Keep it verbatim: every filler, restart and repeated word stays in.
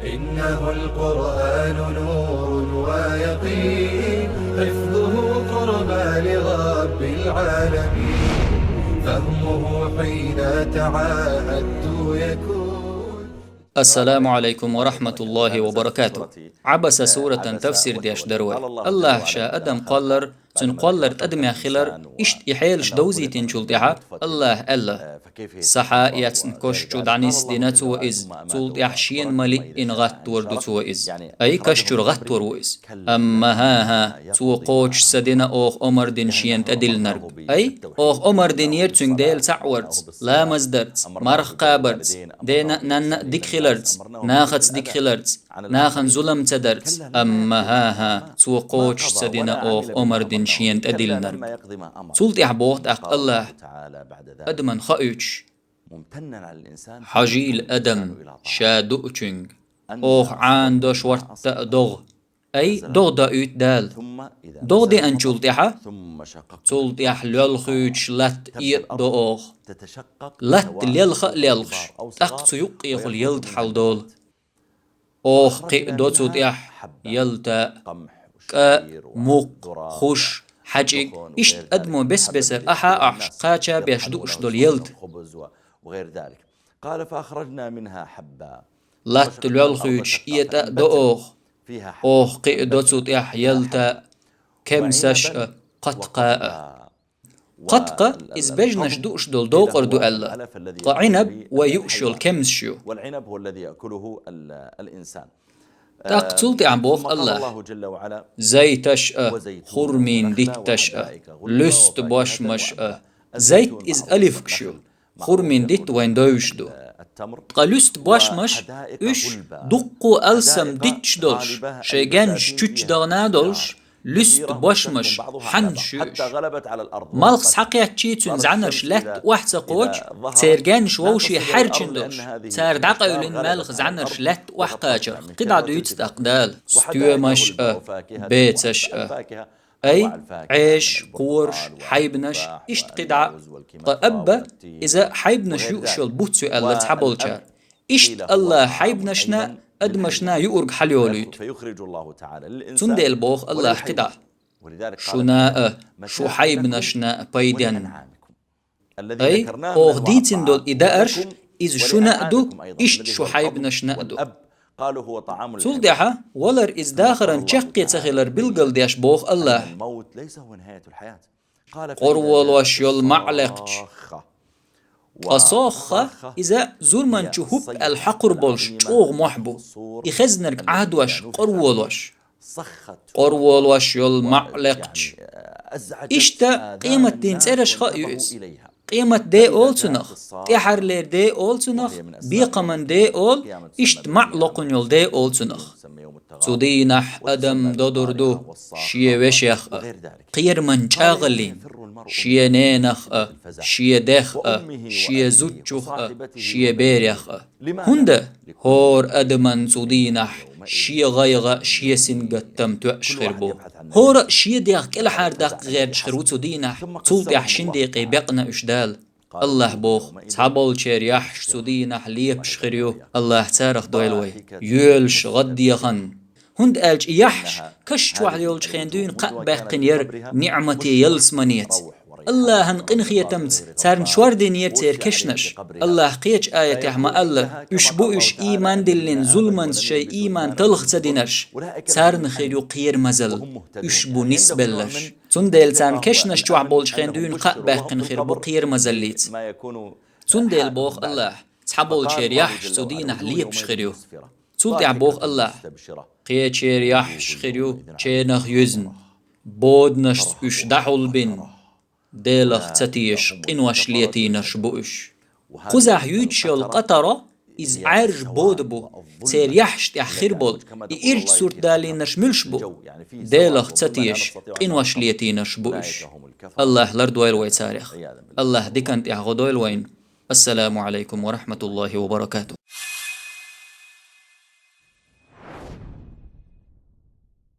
إنه القرآن نور ويقين، حفظه قربى لرب العالمين، فهمه حين تعاهدت يكون. Ассаламу алайкум ва рахматуллахи ва баракатух. Абаса сурата тафсир деш дар вай. Аллаха ша адам кхоллар, цун кхоллар тӀадамехь хилар, иштта и хьелаш довзийтинчул тӀаьхьа Аллаха аьлла: «Са хьа а эцна, кош чу дӀанисдина цо иза, цул тӀаьхьа шена мала йиъина гӀаттор ду цо иза. Ай, кош чуьра гӀаттор ву иза. Амма хӀан-хӀа, цо кхочуш ца дина оха омар дина шена тӀедиллинарг. Ай, оха омар динера цуьнга Дела цхьаъ варца, ламаз дарца, марха кхабарца, дена а, нанна а дика хиларца, нахаца дика хиларца, нахана зулам ца дарца. Амма хӀан-хӀа, цо кхочуш ца дина оха омар дина шена тӀедиллинарг». Цул тӀаьхьа боху тӀаккха Аллаха, адаман хоуьйтуш: «Хьажийла, адам, ша дуучуьнга, оха Ӏанадо шортта а догӀа. Ай, догӀа доуьйту Дала. ДогӀа деанчул тӀаьхьа, цул тӀаьхьа лоьлхуьйтуш латта этӀадо оха. Латта лелха а лелхаш, тӀаккха цу юккъехула ялта хьалдолу. Оха кхиадо цу тӀехь ялта, кӀа, мукх, хуш, хьаьжкӀиг, иштта адамо бес-бесара ахьа а ахьаш, кхача а беш дууш долу ялта. Латта лоьлхуьйтуш этӀа а до оха. Оха кхиадо цу тӀехь ялта, кемсаш а, кхаткха а». Кхаткха иза бежнаш дууш долу докъар ду аьлла. Ткъа Ӏинаб вай юуш йолу кемсаш ю. ТӀаккха цул тӀаьхьа боху Аллаха: «Зайташ а, хурмин дитташ а, луьста бошмаш а». Зайт иза алифкаш ю. Хурмин дитт вайн девзаш ду. Ткъа луьста бошмаш, уьш дуккха а алсам дитташ долуш, шайн генаш чуьччу дахана а долуш, луьста бошмаш, хьаннаш ю уьш. Малх схьакхаьччий, цуьнан зӀаьнарш лаьтта охьа ца кхочу, церан генаш вовшийн хьаьрчина долуш, цара дӀакъевлина маьлхан зӀаьнарш лаьтта охьа кхачарх. КхидӀа дуьйцу тӀаккха Дала: стоьмаш а, бецаш а. Ай, Ӏеш, кхораш, хьайбанаш, иштта кхидӀа а. Ткъа абба, иза хьайбанаш юуш йолу буц ю аьлла цхьаболчара. Иштта Аллаха хьайбанашна а, адамашна а юург хьалайолуьйту. Цундела боху Аллаха кхидӀа: «Шуна а, шу хьайбанашна а пайденна». Ай, оха дийцина долу и даарш, иза шуна а ду, иштта шу хьайбанашна а ду. Цул тӀаьхьа валар иза дахаран чаккхе ца хилар билгалдеш боху Аллаха: «Къорволош йолу маӀ лекхча». Ткъа сохха иза зурманчу хӀуп аьлла хьакхур болуш чӀогӀа мохь бу. И хезнарг Ӏадош, къорволош. Къорволош йолу маӀ лекхча. Иштта къематдийнан цӀераш хаъ ю иза. Къемат де олу цунах, тӀаьхьарлера де олу цунах, бекхаман де олу, иштта маӀ локхун йолу де олу цунах. Цу дийнахь адам додур ду шен вешех а, кхераман чӀагӀаллин, шен ненах а, шен дех а, шен зудчух а, шен берех а. ХӀунда? ХӀора адаман цу дийнахь шен гӀайгӀа, шен сингаттам тоьаш хир бу. ХӀора а шен дех кӀелхьардаккха гӀерташ хир ву цу дийнахь, цул тӀаьхьа шин декъе бекъна уьш Дала. Аллаха боху: «Цхьаболчеран яххьаш цу дийнахь лепаш хир ю». Аллаха царах дойла вай. Йоьлуш гӀаддехана. ХӀунда аьлча и яххьаш каш чохь йолчу хен дуьйна кхаъ баьккхина яра ниӀмате ялсаманеца. Аллахьан къинхетамца царна шординера церан кешнаш. Аллаха кхечу аятехь ма-аллара: «Уьш бу уьш ийман диллина зуламанца шайн ийман талха ца динарш. Царна хир ю кхерамазалла. Уьш бу нисбелларш». Цундела царна кешнаш чохь болчу хен дуьйна кхаъ баьккхина хир бу кхерамазаллица. Цундела боху Аллаха: «Цхьаболчеран яххьаш цу дийнахь лепаш хир ю». Цул тӀаьхьа боху Аллаха: «Кхечеран яххьаш хир ю ченах юьзна, боданашца уьш дӀахьулбина, Делах ца тешаш, къинош летийнарш бу уьш». Кхузахь юьйцуш йолу къатара, иза Ӏаьржа бода бу, церан яххьаш тӀехь хир болу, и ирча сурт далийнарш муьлш бу? Делах ца тешаш, къинош летийнарш бу уьш. Аллаха лардойла вай царех. Аллаха дикан тӀехь гӀо дойла вайна. Ассаламу алайкум ва рахматуллахи ва баракатух.